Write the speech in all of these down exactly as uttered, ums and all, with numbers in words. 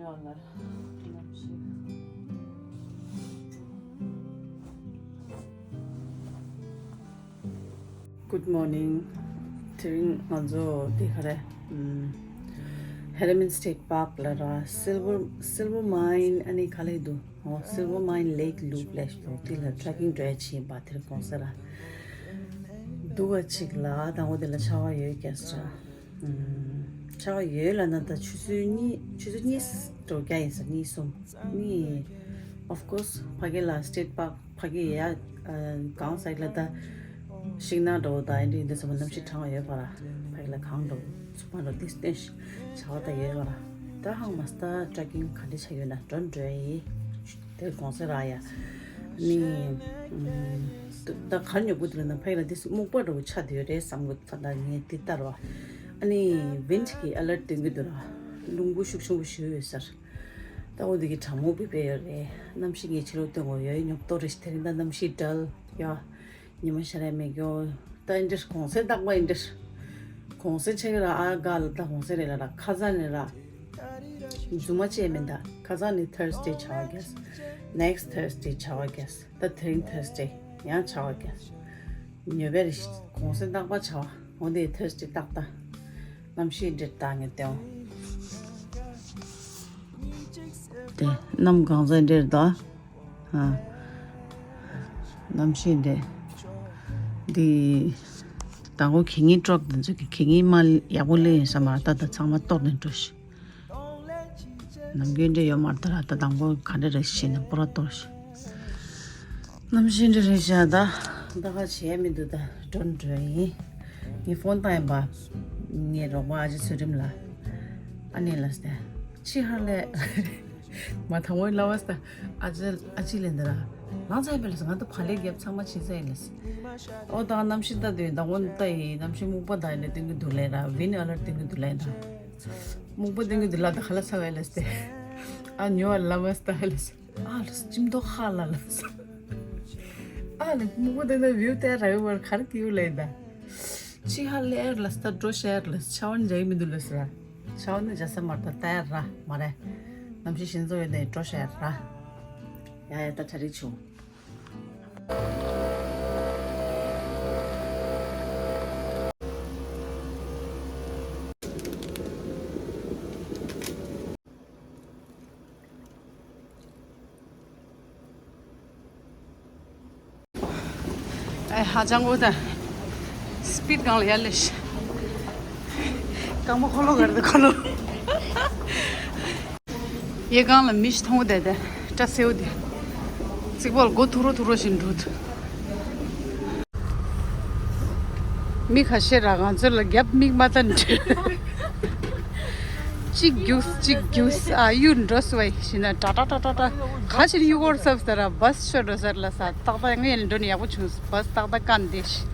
Good morning. དེ་རིང་ང་ཚོ་དེ་ག་རེ། ཨམ། Hermitage State Park ལ་ར། Silver Silver Mine ཨ་ནི་ག་ལེ་འདུག་ཨོ། Silver Mine Lake Loop ལས་འདུག་དེ་ལ་trekking འགྲོ་ཡ་ཕྱིན་པ། དེར་གོང་ས་ར་འདུག་བ་ཅིག་ལ་དང་པོ་དེ་ལ་ཆར་པ་ཡོད་ཀྱག་ས་ར། ཨམ། ཆར་པ་ཡོད་ལབ་ན་ད་ཆུ་ཚོད་གཉིས་ཆུ་ཚོད་གཉིས་འགྲོ་རྒྱུ་ཡིན་ས། གཉིས་གསུམ་གཉིས། Of course ཕ་གི་ལ་State Park ཕ་གི་ཡ། ཨ། གང་ཟེར་ལ་ད་ཤིང་ནགས་འགྲོ་ད་ཨེ་འདྲ་ཡིན་དུས་ཙམ་པ་གནམ་གཤིས་གྲང་བ་ཡོད་པ་ར། ཕ་གི་ལ་གང་འགྲོ་ཚུགས་པ་འགྲོ་དེ་སྟོན་ཆར་པ་ད་ཡོད་པ་ར། ད་ཧང་མ་སྟ་trekking ག་འདྲ་ཆགས་ཡོད་ན་འགྲོ་འགྲོ་ཡི། དེར་གོང་ས་ར་ཡ། ནི། ཨམ། ད་གར་ཉོ་དགོས་འདུག་ན་ཕ་གི་ལ་དེ་སྨུག་པ་འདྲ་པོ་ཆགས་བསྡད་ཡོད་རེད་བསམ་གི་འདུག་ད་ངས་དེ་ལྟར་བ། ཨ་ནི་wind གི་alert སྟོན་གི་འདུག་ར། རླུང་བུ་ཤུགས་ཆེན་པོ་ཞིག་ཡོད་ས་ར། ད་འོ་འདི་གི་གྲང་མོ་བི་བི་ཡོད་རེད། གནམ་གཤིས་ངས་ཕྱི་ལོགས་སྟོན་དགོས་ཡོད་ཉོབ་ཏོ་རེད། དེ་རིང་ད་གནམ་གཤིས་dull ཡ། ཉི་མ་ཤར་ཡ་མེད་གི་ཡོད། ད་ཨེ་འདྲ་གོང་ས་རྟག་པ་ཨེ་འདྲ། གོང་ས་ཆེ་གི་ར། ཨ་ག་ལ་ད་གོང་ས་རེད་ལ་ར། ཁ་སང་ནས་ར། རྫུན་མ་བྱས་མིན་ད། ཁ་སང་ནས་Thursday ཆར་པ་རྒྱག next Thursday ཆར་པ་རྒྱག་ད་དེ་རིང་Thursday ཡང་ཆར་པ་རྒྱག་ཉོ་བའི་རེ་ཞིག་གོང་ས་རྟག་པ་ཆར་པ། འོ་འདི་Thursday ཏག་ཏག་གནམ་གཤིས་འདྲེ་ལྟ་ངེས་ཏེའོ། དེ་གནམ་གང་ས་འདྲེ་ལྟ། ཨ། གནམ་གཤིས་འདྲེ། འདི། དང་པོ་གད་སྙིགས་truck དེ་ཚོ་གི་གད་སྙིགས་མ་ཡག་པོ་སླེབས་ཡིན་ས་མ་རེད། ད་ད་ཚང་མ་གཏོར་ནས་འགྲོ་ཤི། ནམ་རྒྱུན་འདྲེ་ཡོད་མ་རེད། ད་ར་ད་དང་པོ་ག་འདྲ་རེད་ཤེས་ནས་པོ་ར་གཏོར་ཤི། གནམ་གཤིས་འདྲེ་རེད་ཤག་ད་ད་ག་བྱས་མི་འདུག་ད་འགྲོ་འགྲོ་ཡིན། ངས་ཕོན་བཏང་ཡིན་པ། ངའི་རོགས་པ་ཨ་ཅེ་ཚུལ་ཁྲིམས་ལ། ཨ་ནེ་ལ་སྟེ། ཕྱི་ཧར་ལས། མ་དང་པོའི་ལ་བ་སྟ། ཨ་ཅེ་ཨ་ཅེ་ལེན་ད་ར། ལང་ཚ་ཡིན་པ་ལས་ང་ད་བག་ལེབ་རྒྱབ་ཚང་མ་ཕྱི་ཚ་ཡིན་ལས། ཨོ་ད་གནམ་གཤིས་ལྟ་དུས་ད་ངོ་ལྟ་ཡིན། གནམ་གཤིས་སྨུག་པ་ད་ཡིན་ལས་སྟོན་གི་འདུག་ལས་ར། wind alert སྟོན་གི་འདུག་ལས་ད། སྨུག་པ་སྟོན་གི་འདུག་ལ་ད་ཁ་ལ་ཚ་བ་ཡིན་ལས་སྟེ། ཨ་ཉོ་བ་ལ་བ་སྟ་ཡིན་ལས། ཨ་ལས་ཅིམ་མདོག་ཧ་ལ་ལས། ཨ་ལས་སྨུག་པ་སྟོན་ད་view དེ་ར་ཡོད་བར་གར་གི་ཡོད་ལས་ད། ཕྱི་ཧ་ལས་ལ་སྟ་འགྲོ་ཤར་ལ་ཆར་པ་འཇའ་ཡི་མི་འདུག་ལ་ཟེར། ཆར་པ་ནི་འཇའ་ས་མར་ད་ལྟ་ཡར་ར་མ་རེད། གནམ་གཤིས་ཞན་བཟོ་ཡོད་ནས་འགྲོ་ཤར་ར། ཡ་ཡ་ད་གྲ་སྒྲིག་བྱུང་། ཨེ་ཧ་ཅང་གོ་ད། སི་པིཌ་སྒང་ལ་ཡར་ལས་ཤི། རྐང་པ་འཁོར་ལོ་གར་དུ་འཁོར་ལོ། གཡས་སྒང་ལ་མི་ཞིག་མཐོང་གོ་དེ་དེ། སྐྲ་སེའུ་དེ། རྩིག་པ་ལ་མགོ་ཐུག་རོ་ཐུག་རོ་བཞིན་འགྲོ་འདུག་མི་ཁ་ཤས་ར་ང་ཚོ་ལ་རྒྱབ་མིག་མ་ལྟ་འདྲ། གཅིག་རྒྱུགས་གཅིག་རྒྱུགས། ཨ་གཡུ་འགྲོ་སོང་བ་ཡིན་ན་ཏྲ་ཏྲ་ཏྲ་ཏྲ་ཏྲ། ག་ཕྱིར་གཡུ་སྒོར་སབ་ཟེར་ར་བས་ཤོར་འགྲོ་ཟེར་ལ་ས། ཏག་ཏག་ངས་ཡང་འགྲོ་ནས་ཡག་པོ་བྱུང་། བས་ཏག་ཏག་བཀན་ཏེ་ཤི།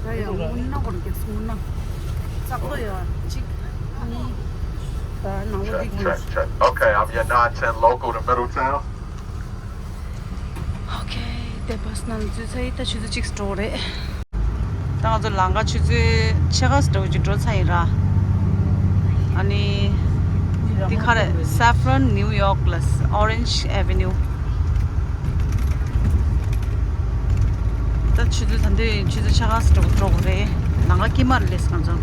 ད་ཡང་སྔོན་ན་གོར་རྒྱག་སྔོན་ན། ཙག་པ་ཡོད་གཅིག་གཉིས། ད་ནང་པ་འདི་Check, check, check. Okay, I'm your nine ten local to Middletown. Okay, དེ་བས་ནང་འཛུལ་ཚར་ཡིན། ད་ཆུ་ཚོད་གཅིག་འགྲོ་རེད། ད་ང་ཚོ་ལམ་ཁ་ཆུ་ཚོད་ཕྱེད་ཀ་འདྲ་བོ་ཅིག་འགྲོ་ཚར་ཡིན་ར། ཨ་ནི། འདི་ག་རེ། Saffron New York ལ་Orange Avenue། ད་ཆུ་ཚོད་ད་འདི་ཆུ་ཚོད་ཕྱེད་ཀ་འདྲ་བོ་འགྲོ་དགོས་རེད། ལམ་ཁ་དཀྱིལ་མར་སླེབས་ང་ཚོ།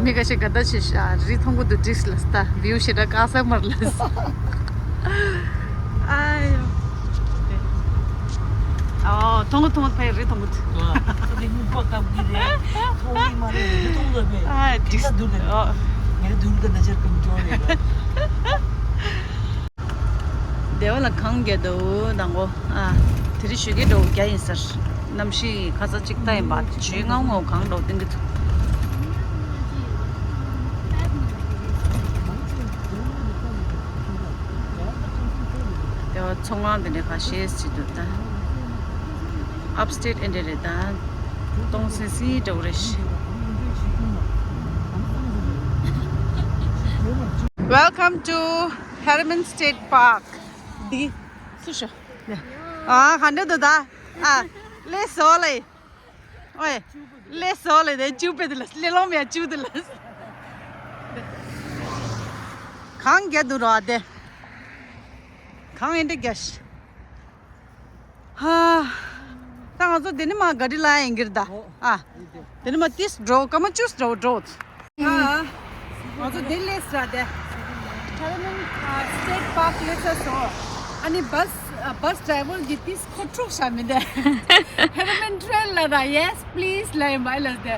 མི་ཁ་ཤས་དགའ་ད་ཆེ་ཤ་རི་མཐོང་གི་འདུག་འགྲིགས་ལ་སྟ་view ཞེ་དྲག་དཀར་ས་མར་ལ། ཨ་ཡོ། ཨོ་མཐོང་གི་མཐོང་གི་ཕའི་རི་མཐོང་གི་འདུག་ཨ་དེ་སྨུག་པ་བཀབ་གི་རེད། མཐོང་གི་མ་རེད། རི་མཐོང་གི་རེད། ཨ་འགྲིགས་ད་འདུག་ལ། ཨོ་ངས་འདུག་གི་ན་ཅར་གམ་འཇོག་རེད། སྡེ་བ་ལ་གངས་རྒྱག་འདུག་དང་པོ། ཨ། དེ་རིང་ཞོགས་ཀས་འགྲོ་རྒྱ་ཡིན་ཟེར། གནམ་གཤིས་ཁ་ཚ་གཅིག་ལྟ་ཡིན་པ། ཇུས་ངང་ངོ་གངས་འགྲོ་སྟོན་གྱི་འདུག་སྡེ་བ་ཚོང་ཁང་དེ་འདྲ་ཁ་ཤས་ཅིག་འདུག་ད། Upstate ཨེ་འདྲ་རེད་ད། སྟོང་སིང་སིང་འདྲ་བོ་རེད་ཤི། Welcome to Hermitage State Park. འདི་སུ་ཤོ། ཨ་ག་འདྲ་འདུག་ད། ཨ་ལེ་སོ་ལེ། ཨོའི། ལས་སོ་ལས་དེ་བཅུ་པེ་དེ་ལ་ལས་ལོང་མེད་བཅུ་དེ་ལ། གང་རྒྱ་དུ་རོ་ཨ་དེ། གང་ཨེ་འདྲ་རྒྱ་ཤི། ཧ། ད་ང་ཚོ་དེ་ནི་མ་ག་རི་ལ་ཡིན་གྱི་རེད་ད། ཨ། དེ་ནི་མ་ཏིས་འགྲོ་ཀ་མ་བཅུས་འགྲོ་འགྲོ། ཨ། ང་ཚོ་དེ་ལས་ར་དེ། ཧེ་ར་མན་ཨ་སི་ཊེཊ་པཱརྐ་ལས་ས་སོ། ཨ་ནི་བྷ་སི་ཨ་བྷ་སི་ཌ་རའི་ཝར་གྱི་ཏིས་ཁོ་འཁྲུག་ཤ་མི་འདེ། ཧེ་ར་མན་ཊེ་རེལ་ལ་ར་ཡེ་སི་པི་ལི་སི་ལ་ཡིན་མ་ལ་དེ།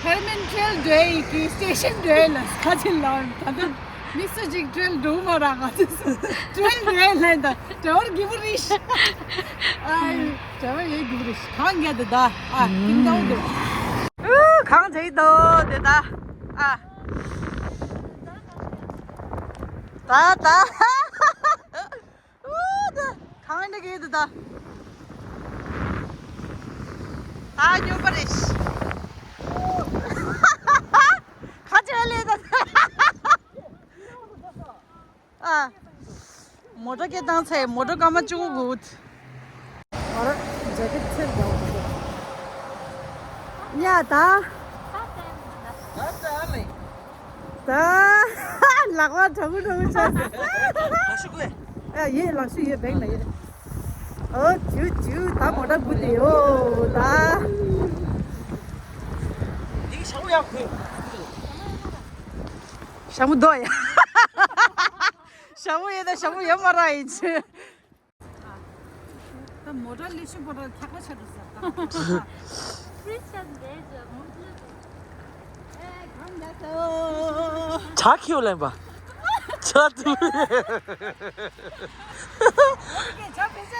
ཧེ་ར་མན་ཊེ་རེལ་འགྲོ་ཡི་གི་སི་ཊེ་ཤན་འགྲོ་ཡི་ལ་ཁ་ཆེ་ལ་ད་དུང་མི་སུ་ཅིག་ཊེ་རེལ་འགྲོ་མ་ར་ང་ཚོ་སུ་ཊེ་རེལ་འགྲོ་ཡི་ལ་ད་ཌ་རའི་ཝར་གི་བུ་རིཤ། ཨ། ཌ་རའི་ཝར་ཡི་གི་བུ་རིཤ་གང་རྒྱ་དེ་ད། ཨ་ཀིན་ཏའུ་དེ། ཨུ་གང་བྱེད་དོ་དེ་ད། ཨ། ད་ད། ཨུ་ད། གང་འདྲ་གི་འདུག་ད། ད་ཉོ་པ་རེད། ཁ་ཆེ་ལས་ད། ཨ། མོ་ཊ་སྐད་བཏང་ཚེ་མོ་ཊ་སྐར་མ་བཅུ་དགུ་དགོས། ཨ་ར། ཇེ་ཀེཊ་ཚེར་དགོས། ཉ་ད། ད། ལག་པ་གྲང་མོ་གྲང་མོ་ཆགས། ལག་ཤུ་དགོས། ཨ་ཡེ་ལག་ཤུ་ཡེ་བེང་ན་ཡེ། ཨོ་ཇུ་ཇུ་ད་མོ་ཊ་བུ་དེ་ཡོ་ད། འདི་ཞྭ་མོ་ཡག་གོ། ཞྭ་མོ་དོ་ཡ། ཞྭ་མོ་ཡེ་ད་ཞྭ་མོ་ཡེ་མ་ར་ཡིན་ཆུ། ད་མོ་ཊ་ལི་ཤུ་པོ་ཊ་ཁྱག་པ་ཆ་འགྲོ་ས། ཕི་ཤ་འདས་ཇ་མོ་ལི། ཨེ་གང་འདས་སོ། ཇ་ཁྱེའུ་ལེན་པ། ཇ་དུ། ཇ་ཕི་ཤ།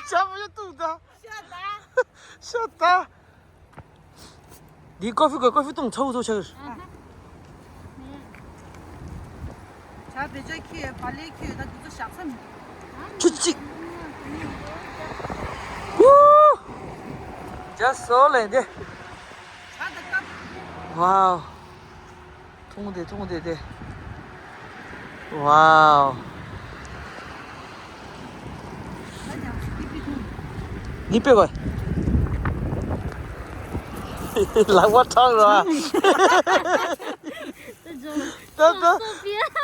ཇ་ཕི་ཤ་ཏུ་ད། ཤ་ད། ཤ་ད། འདི་ཀོ་ཧྥི་གོ་ཀོ་ཧྥི་བཏུང་ཚ་བོ་ཚོ་ཆགས། ཇ་བེ་ཇ་ཁྱི་བ་ལེ་ཁྱི་ད་དུ་ཚོ་བཞག་ས་མི། ཆུ་ཅིག་ཝུ། ཇ་སོ་ལེ་འདི། ཇ་ད་ཀབ། ཝའོ། འཐུང་དེ་འཐུང་དེ་དེ། ཝའོ། ནི་པེ་བ། ལག་པ་ཐང་ར། ད་ད་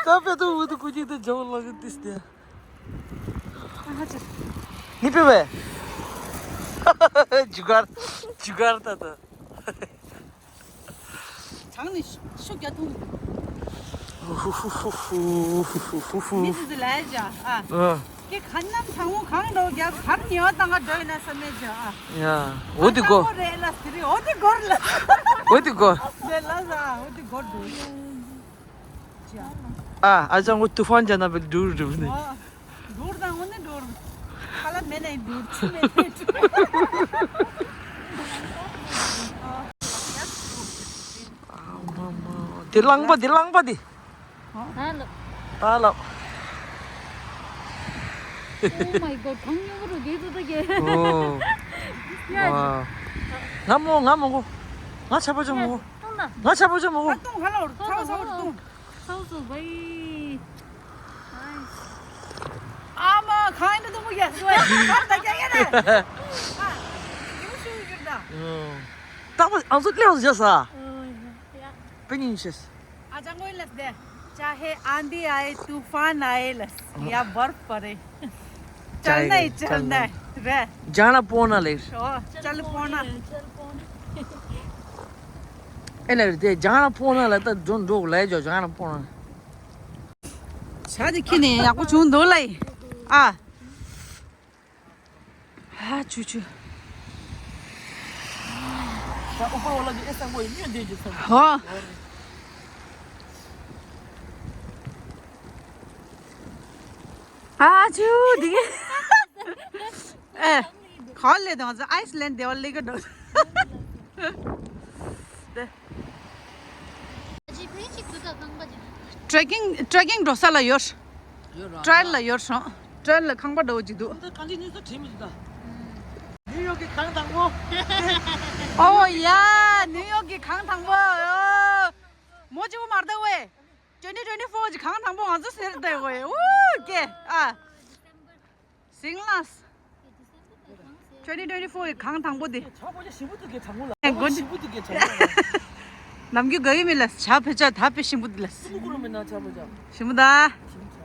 ད་པེ་ཏུ་ཝུ་ཏུ་ཀུ་ཅིག་ཏུ་ཇོ་ལག་ཏིས་ཏེ། ནི་པེ་བ། ཇུ་གར་ཇུ་གར་ད་ད། གྲང་ནི་ཤུ་རྒྱ་ཐུང་། མི་ཟི་ཟི་ལས་ཇ་ཨ། ཨ། ཀེ་ཁ་ནམ་གྲང་མོ་གང་འགྲོ་རྒྱ་གར་ཉེ་བ་དང་ག་འགྲོ་ཡིན་ན་བསམ་མེད་ཇ་ཨ། ཡ། འོ་དི་གོ། རེད་ལ་སི་རི་འོ་དི་གོར་ལ། འོ་དི་གོ། རེད་ལ་ཟ་འོ་དི་གོར་འགྲོ་ཡིན། ཇ། ཨ་ཨ་ཅང་གོ་ཏུ་ཧྥན་ཇ་ན་བེལ་འགྲོ་རུ་འགྲོ་ནི། ཨ། འགྲོར་དང་འོ་ནི་འགྲོར། ཁ་ལ་མེད་ནས་འགྲོར་ཆུ་མེད་ནས་འགྲོར། ཨ་མ་མ། དེ་རླངས་པ་དེ་རླངས་པ་དེ། ཧ་ལོ། ཧ་ལོ། Oh my god གང་ཉོ་རུ་དེ་ཚོ་ད་གེ། ཨོ། ཡ། ཝའོ། ང་མོ་ང་མོ་གོ། ང་ཆ་པ་ཅོ་མོ་གོ། ང་ཆ་པ་ཅོ་མོ་གོ། ང་ཏུང་ཧ་ལོ་ཚ་བ་ཚ་བ་ཏུང་། ཚ་བ་ཚ་བ་བའི། ཨ་མ་གང་ཡིན་ད་ཏུང་གོ་ཡ་སུ་ཡ་ཁ་ད་རྒྱ་ཡ་ད། ཨ། ཡུ་ཤུ་ཡུ་ད། ཏག་པ་ཨང་ཚོ་ལེའོ་ཟེར་ས། པེ་ཉིན་ཤེས། ཨ་ཅང་གོ་ལ་སྟེ། चाहे आंधी आए तूफान आए लस या बर्फ पड़े। चलना ही चलना है। रे। जाना पौना ले। ओ, चल पौना। ए ले दे जाना पौना ले तो जोन डोग ले जो जाना पौना। शादी किने या कुछ उन दो लाई। आ। ཧ་ཆུ་ཆུ། ད་ཨོ་པོ་ལ་གི་ཨེ་སང་གོ་ཡི་ཉོ་འདི་ཅི་སང་། ཧོ། ཧ་ཆུ་འདི། ཨེ། ཁོ་ལེ་དང་ཨའི་སི་ལན་དེ་བ་ལེ་ག་འགྲོ། དེ། ཊེ་ཀིང་ཊེ་ཀིང་འགྲོ་ས་ལ་ཡོད། ཡོད་ར། ཊེལ་ལ་ཡོད་སོང་། ཊེལ་ལ་ཁང་པ་འདྲ་བོ་ཅིག་འདུག་ད་གང་ཅི་ནི་སུ་བྲིས་མི་འདུག་ད། ནིའུ་ཡོག་གི་གངས་དང་པོ། ཨོ་ཡ། ནིའུ་ཡོག་གི་གངས་དང་པོ། མོ་ཅི་བོ་མར་ད་ཝེ། twenty twenty four གི་གངས་དང་པོ་ང་ཚོ་ཟེར་ད་ཝེ། ཨུ་ཀེ་ཨ། སིང་ལ། twenty twenty four གི་གངས་དང་པོ་དེ། ཆ་པོ་ཅི་ཞིམ་པོ་འདུག་གི་གྲང་མོ་ལ། ཞིམ་པོ་འདུག་གས་ཆ་ནམ་རྒྱུན་དགའ་ཡོད་མེད་ལ་ཇ་བོད་ཇ་ད་དཔེ་ཞིམ་པོ་འདུག་ལ། ཞིམ་པོ་ཀུ་རུ་མེད་ན་ཇ་བོད་ཇ། ཞིམ་པོ་ད། ཞིམ་ཆ།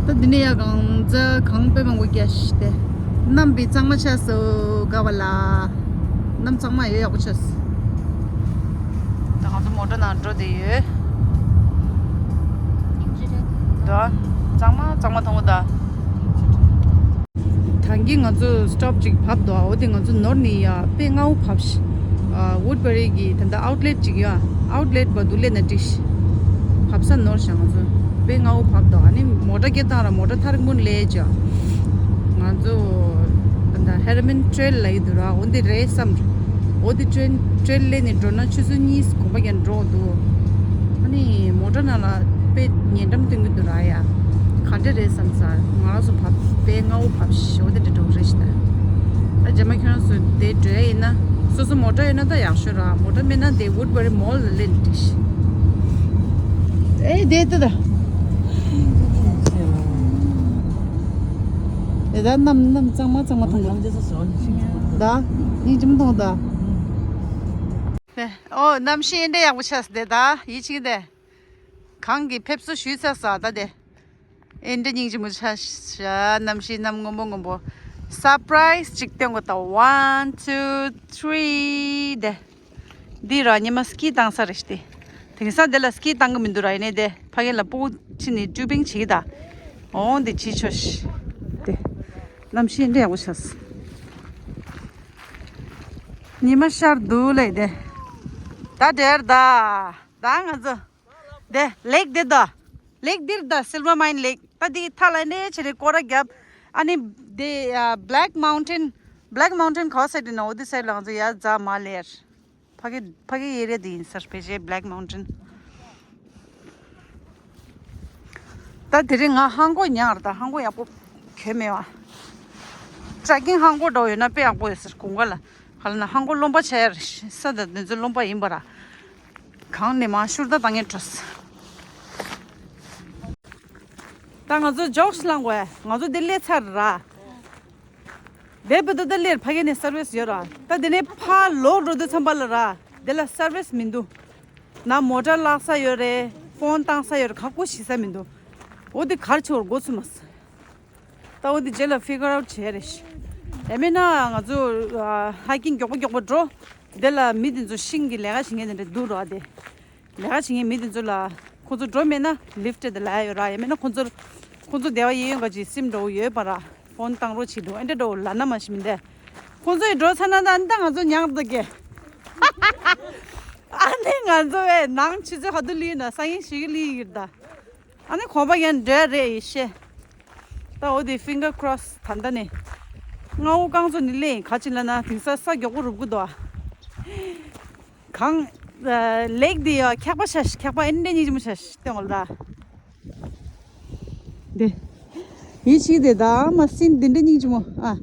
ད་འདི་ནས་ཡར་གང་ཚ་གངས་དཔེ་མང་པོ་རྒྱག་ཤི་སྟེ། གནམ་བི་གཙང་མ་ཆགས་སོ་དགའ་བ་ལ། གནམ་གཙང་མ་ཡོད་ཡག་པོ་ཆགས་སོ། ད་ང་ཚོ་མོ་ཊ་ནང་འགྲོ་བསྡད་ཡོད། ད་གཙང་མ་གཙང་མ་མཐོང་གི་ད། ད་གིན་ང་ཚོ་སི་ཊོབ་ཅིག་བབས་འདུག་འོ་དེ་ང་ཚོ་ནོར་ནི་ཡ་དཔེ་སྔ་བོ་བབས་ཤི། ཨ་ཝུཌ་བྷ་རི་གི་ད་ལྟ་ཨའུཊ་ལེཊ་ཅིག་ཡོད། ཨའུཊ་ལེཊ་བར་དུ་སླེབས་ན་འགྲིག་ཤི། བབས་ས་ནོར་ཤག་ང་ཚོ་དཔེ་སྔ་བོ་བབས་འདུག་ཨ་ནི་མོ་ཊ་སྐད་བཏང་ར་མོ་ཊ་ཐར་མུན་ལས་ཅག་ང་ཚོ་ད་ལྟ་ཧེ་ར་མིན་ཊེལ་ལ་ཡི་འདུག་ར། འོ་འདི་རེད་བསམ། འོ་འདི་ཊེལ་ཊེལ་སླེབས་ནས་འགྲོ་ན་ཆུ་ཚོད་གཉིས་གོམ་པ་རྒྱག་འགྲོ་འདུག་ཨ་ནི་མོ་ཊ་ནང་ལ་དཔེ་ཉེ་འགྲམ་སྟོན་གི་འདུག་ར་ཡ། ག་འདྲ་རེད་བསམ་ས། ང་རང་ཚོ་བབས་དཔེ་སྔ་བོ་བབས་ཤོག་དེ་འདྲ་འགྲོ་རེད་ཤི་ད། ཨ་རྗེས་མ་ཁྱོད་རང་ཚོ་དེ་འགྲོ་ཡ་ཡིན་ན་སོ་སོ་མོ་ཊ་ཡོད་ན་ད་ཡག་ཤོས་ར། མོ་ཊ་མེད་ན་དེ་ཝུཌ་བྷ་རི་མོལ་ལ་སླེབས་འགྲིག་ཤི། ཨེ་དེ་ལྟ་ད། དེ་ད་གནམ་གནམ་གཙང་མ་གཙང་མ་མཐོང་གི་ད། སྙིང་རྗེ་མོ་མཐོང་ད། ཨོ་གནམ་གཤིས་ཨེ་འདྲ་ཡག་པོ་ཆགས་སོང་དེ་ད་ཡིད་ཆེས་དེ། གངས་ཀྱི་ཕེབས་བསུ་ཞུས་ཚར་ས་ད་དེ། ཨེ་འདྲ་སྙིང་རྗེ་མོ་ཆགས་ཤག་གནམ་གཤིས་གནམ་སྔོན་པོ་སྔོན་པོ། སར་པ་རའི་སི་ཅིག་སྟོན་དགོས་ད། One, two, three དེ། འདི་ར་ཉི་མ་སི་ཀི་བཏང་ས་རེད་ཤི་དེ། དེང་སང་དེ་ལ་སི་ཀི་བཏང་གི་མི་འདུག་ར། ཡིན་ནའི་དེ་ཕ་གི་ལ་སྤུ་གུ་ཁྲིད་ནས་ཀྲུ་པིང་བྱེད་ཀྱི་ད། འོང་དེ་བྱེད་ཆོག་ཤི། དེ། གནམ་གཤིས་ཨེ་འདྲ་ཡག་པོ་ཆགས་སོང་། ཉི་མ་ཤར་འདུག་ལེ་དེ། ད་དེར་ད། ད་ང་ཚོ། དེ་ལེག་དེ་ད། ལེག་འདིར་ད་སིལ་བར་མའིན་ལེག་ད་དེ་ཐ་ལ་ནས་ཆེ་རེ་སྐོར་ར་རྒྱབ། ཨ་ནི་དེ་ཨ་བྷི་ལེག་མའུན་ཊེན། བྷི་ལེག་མའུན་ཊེན་ག་བ་སའིཌ་ཡིན་ན་འོ་དེ་སའིཌ་ལ་ང་ཚོ་ཡར་འཛེགས་མར་སླེབས། ཕ་གི་ཕ་གི་ཨེ་རི་ཡ་དེ་ཡིན་ས་རེད་ཕལ་ཆེར་བྷི་ལེག་མའུན་ཊེན། ད་དེ་རིང་ང་ཧང་གོ་ཉར་ད་ཧང་གོ་ཡག་པོ་གྱོན་མེད་བ། ཊྲེག་ཀིང་ཧང་གོ་འདྲ་བོ་ཡོད་ན་དཔེ་ཡག་པོ་ཡོད་ཟེར་དགུན་ཁ་ལ། ག་ལ་ན་ཧང་གོ་རློན་པ་ཆེ་ཡ་རེད་ས་ད་དེ་ཚོ་རློན་པ་ཡིན་པ་ར། གང་ནས་མ་ཤུར་ད་བཏང་ངེ་འགྲོ། ད་ང་ཚོ་ཇོག་སི་བླངས་དགོས་ང་ཚོ་དེ་སླེབས་ཚར་ར། དེ་བུ་ད་ལྟ་སླེབས་ཕ་གི་ནས་སར་བིས་ཡོད་ར། ད་དེ་ནས་ཕ་ལོག་འགྲོ་དུས་ཙམ་པ་ལ་ར། དེ་ལ་སར་བིས་མི་འདུག་ན་མོ་ཊ་བརླག་ས་ཡོད་རེད། ཕོན་བཏང་ས་ཡོད་རེད། ག་གོ་ཤི་ས་མི་འདུག་འོ་དེ་གར་ཆོར་འགོ་ཚུགས་མ་སོང་། ད་འོ་དེ་རྗེས་ལ་ཕི་གར་ཨའུཊ་བྱས་རེད་ཤི། ཡང་མིན་ན་ང་ཚོ་ཧའི་ཀིང་མགྱོགས་པོ་མགྱོགས་པོ་འགྲོ། དེ་ལ་མི་དེ་ཚོ་ཤིང་གི་ལས་ཀ་བྱེད་མཁན་དེ་འདྲ་འདུག་ར་དེ། ལས་ཀ་བྱེད་མཁན་མི་དེ་ཚོ་ལ་ཁོ་ཚོ་འགྲོ་མེད་ན་ལིཕ་ཊི་དེ་ལ་ཡོད་ར། ཡང་མིན་ན་ཁོ་ཚོ་ཁོ་ཚོ་སྡེ་བ་གཡས་གཡོན་ག་ཅིག་སིམ་འགྲོ་ཡོད་པ་ར། ཕོན་བཏང་རོགས་བྱེད་འགྲོ་ཨེ་འདྲ་འགྲོ་ལ་ན་མ་ཤི་མི་འདས། ཁོ་ཚོ་ཡི་འགྲོ་ཚར་ན་ད་ཨ་ནི་ད་ང་ཚོ་ཉག་འདུག་གེ། ཨ་ནི་ང་ཚོ་བས་ནང་ཆུ་ཚོད་ག་དུས་ལི་ན་སང་ཉིན་ཞིག་གི་ལི་ཡིར་ད། ཨ་ནི་ཁོང་པ་ཡང་འདྲ་རེད་ཡི་ཤེས། ད་འོ་དེ་ཕིང་གར་ཀྲོ་སི་ད་ལྟ་ནས། སྔ་བོ་རྐང་ཚོ་ནི་ལེ་ག་ཅི་ལ་ན་དེང་སང་ས་མགྱོགས་པོ་རུབ་གི་འདུག་ཨ། གང་། ལེག་དེ་ཡ་འཁྱག་པ་ཤ་ཤ་འཁྱག་པ་ཨེ་འདྲ་སྙིང་རྗེ་མོ་ཤ་ཤ་སྟོན་འོལ་ད། དེ། ཡིད་ཆེས་དེ་ད་མ་སྲིན་དེ་འདྲ་སྙིང་རྗེ་མོ་ཨ།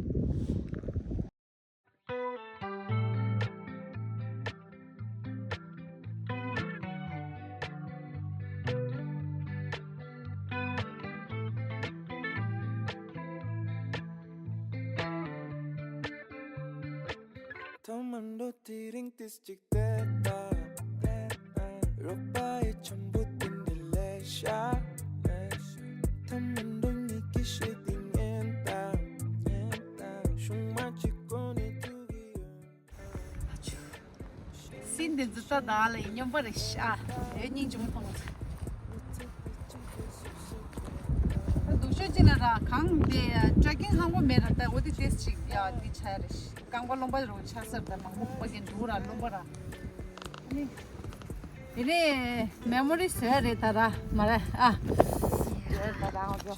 ཐ་མ་འགྲོ་དེ་རིང་ཏིས་ཅིག་དེ་ད། རོགས་པ་ཡི་ཆམ་པོ་དེ་འདྲ་ལས་ཤ། ཐ་མ་འགྲོ་ཉིད་ཀྱི་ཤེས་དེ་ངན་ད། ངན་ད། ཤུང་མ་གཅིག་གོ་ནས་ཐུག་གི་ཡོད། སྲིན་དེ་ཚོ་ད་ལ་ཡིན་སྙོམས་པ་རེད་ཤག་དེ་སྙིང་རྗེ་མོ་མཐོང་། ད་སྡུག་ཤོས་ཅིག་ན་ར་གང་དེ་ཊྲེ་ཀིང་ཧང་པོ་མེད་ར། ད་འོ་དེ་ཏེས་ཅིག་ཡ་དེ་ཆ་རེད། རྐང་པ་རློན་པ་རུ་ཆ་སར་ད་མང་པོ་པ་གིན་འདུག་ར། རློན་པ་ར། དེ་ནས་མེ་མོ་རི་བཟོས་རེད་ད་ར། མ་རེད་ཨ། བཟོས་ད་ར་ང་ཚོ།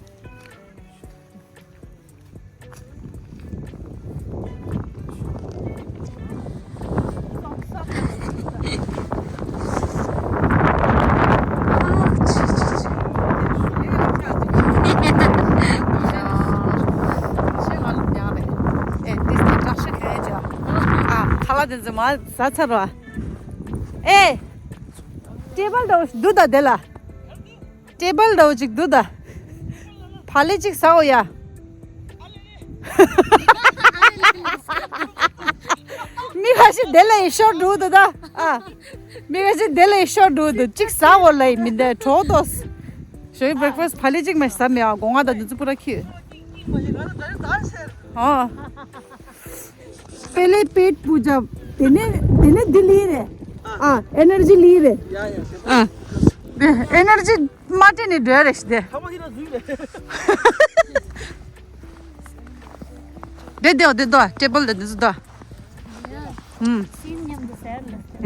ཨ། ཁ་ལག་དེ་ཚོ་མར་ཟ་ཚར་བ། ཨེ། ཊེ་བལ་དང་འདུག་ད་དེ་ལ། ཊེ་བལ་འདྲ་བོ་ཅིག་འདུག་ད། བག་ལེབ་ཅིག་ཟ་འོ་ཡ། མི་ཁ་ཤས་དེ་ལ་ཡི་ཤོར་འགྲོ་འདུག་ད། ཨ། མི་ཁ་ཤས་དེ་ལ་ཡི་ཤོར་འགྲོ་འདུག་ཅིག་ཟ་འོ་ལ་ཡི་མི་འདའི་གྲོགས་དོ། ཞོའི་བྷེ་རེག་ཕ་སི་བག་ལེབ་ཅིག་མ་ཟ་མེད་ཨ། སྒོ་ང་དང་འདི་ཚོ་པུ་ར་ཁྱི། ཨ། पहले पेट पूजा, देने, देने दिल्ली रे। हाँ, एनर्जी ली रे। या, या, से हाँ। दे, एनर्जी माटे ने डर है दे। खावा की ना जुई रे। दे दो, दे दो, टेबल दे दो। हम्म।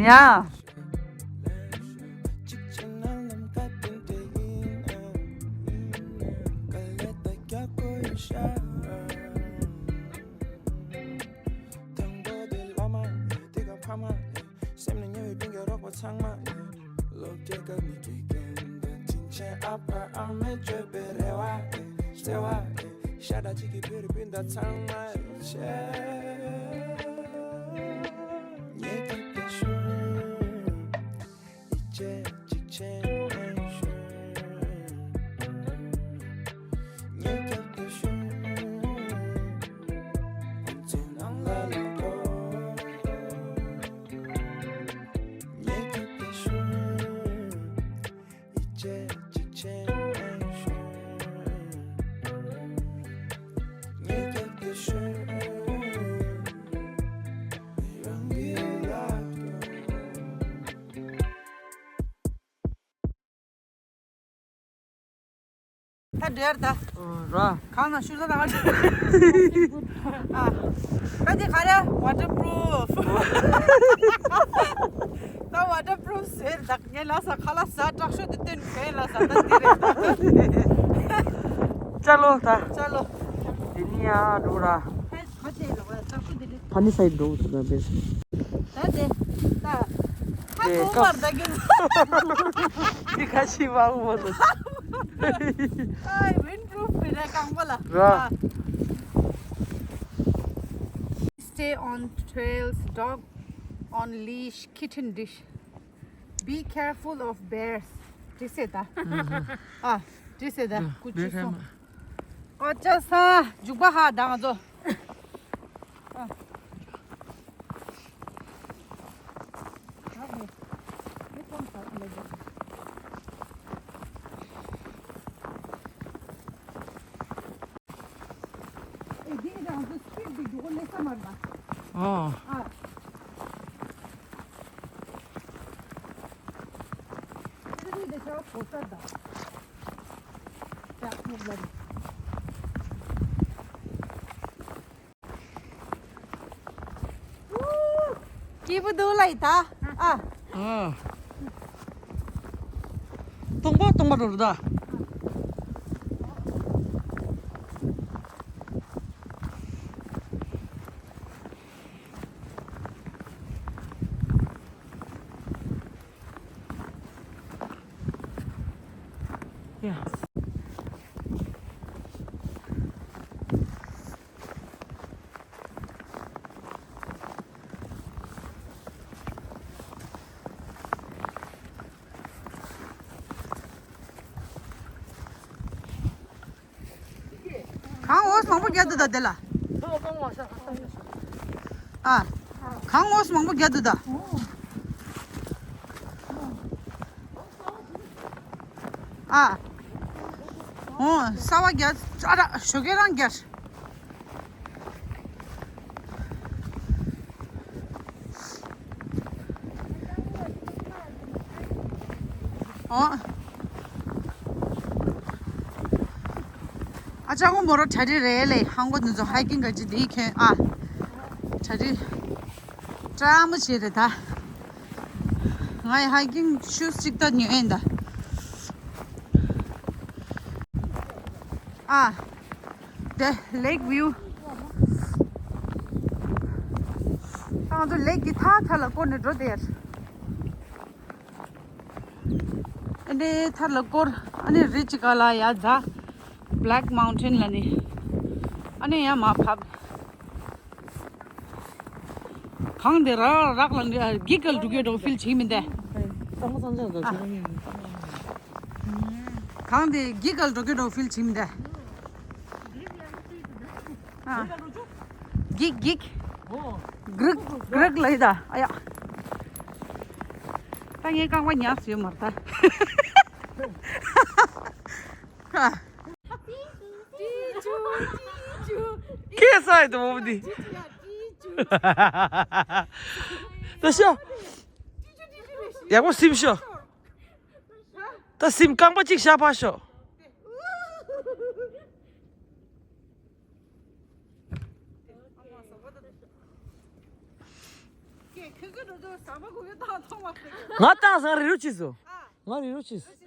या। དང་པོ་དེ་བླ་མ་ཡིན། དེ་ག་ཕ་མ་ཡིན། སེམས་ནས་ཉེ་བའི་སྤུན་ཀྱག་རོགས་པ་ཚང་མ་ཡིན། ལོ་བརྒྱ་སྐབས་ནས་དགེ་རྒན་དང་དྲིན་ཆེན་ཨ་ཕ་ཨ་མས་བཅོས་པའི་རེ་བ་ཡིན། བརྩེ་བ་ཡིན། ཤ་ཁྲག་གཅིག་གི་བོད་རིགས་སྤུན་ཟླ་ཚང་མ་ཡིན། ཆེ་ཉེ་སྐྱབས་དེ་ཤུ། ད་འདྲེར་ད། ར། གང་ན་ཤུ་ས་ད་ག་ཨ། ད་འདི་ག་རེ་ཝ་ཊར་པུ་རུབ། ད་ཝ་ཊར་པུ་རུབ་ཟེར་ད། ངས་ལ་ས་ཁ་ལག་ཟ་དྲག་ཤོས་དེ་སྟོན་གྱི་ལ་ས་ད་འདི་རེད་ད། ཅ་ལོ་ད། ཅ་ལོ། དེ་ནི་ཡ་འགྲོ་ར། ཕ་ནི་སའི་འགྲོ་ཐུབ་ན་བེ། ད་དེ་ད་ཧ་གོ་བར་ད་གི། དེ་ཁ་ཤི་བ་འོ་ད། ཨའི་ཝིན་པུ་རུབ་རེད་རྐང་པ་ལ། ར། Stay on trails, dog on leash, kitten dish. Be careful of bears. དེ་ཟེར་ད། ཨ། དེ་ཟེར་ད། ཀུ་ཅི་སོང་། ཨོ་ཅག་ས་འཇུག་པ་ཧ་ད་ང་ཚོ། ཨ། ཨེ་འདི་རང་ཚོ་སྤིད་འདི་འགྲོ་ལེ་ས་མར་ན། ཨོ། ཨ། ཨེ་འདི་འདི་ཆ་གོ་ས་ད། ཡ་ཁོ་ལ་རེ། སྐྱིད་པོ་འདུག་ལ་ཡི་ད། ཨ། ཨ། སྟོང་པ་སྟོང་པ་འགྲོ་རུ་ད། ཡ། གངས་འོད་མང་པོ་རྒྱག་འདུག་ད་དེ་ལ། ཨ། གངས་འོད་མང་པོ་རྒྱག་འདུག་ད། ཨ། འོ་ས་བ་རྒྱག་ཨ་ར་ཞོགས་ཀས་རང་རྒྱག། ཨོ། ཨ་ཅག་གོ་མོ་རོ་གྲ་སྒྲིག་རེད་ལེ། ཧང་གོ་འདི་ཚོ་ཧའི་ཀིང་ག་ཅི་འདི་ཁྱོད་ཨ། གྲ་སྒྲིག་བཀྲ་མོ་བྱེད་རེད་ད། ང་ཡི་ཧའི་ཀིང་ཤུ་གཅིག་ད་ཉོས་ཡིན་ད། ཨ། དེ་ལེག་བིའུ། ད་ང་ཚོ་ལེག་གི་ཐ་ཐ་ལ་བསྐོར་ནས་འགྲོ་དེ་ཡར། ཨ་ནི་ཐར་ལ་སྐོར། ཨ་ནི་རི་ཅི་ཀ་ལ་ཡ་ཛ་Black Mountain ལ་ནི། ཨ་ནི་ཡ་མ་ཕབ། གང་དེ་ར་རག་ལ་ནི་གི་གལ་འགྲོ་གི་འགྲོ་ཕིལ་བྱེད་མི་འདས། གང་དེ་གི་གལ་འགྲོ་གི་འགྲོ་ཕིལ་བྱེད་མི་འདས། ཨ། འགྱིག་འགྱིག་འགྲིག་འགྲིག་ལ་ཡི་ད། ཨ་ཡ། ད་ངའི་རྐང་པ་ཉག་ཡོད་མ་རེད་ད། ཁྱེད་ས་ཡི་དུ་འོ་འདི། ད་ཤོ། ཡག་པོ་སིམ་ཤོ། ད་སིམ། རྐང་པ་གཅིག་ཤ་ཕ་ཤོ། ང་བཏང་ས་རི་རུ་ཅི་སོ། ང་རི་རུ་ཅི་སོ།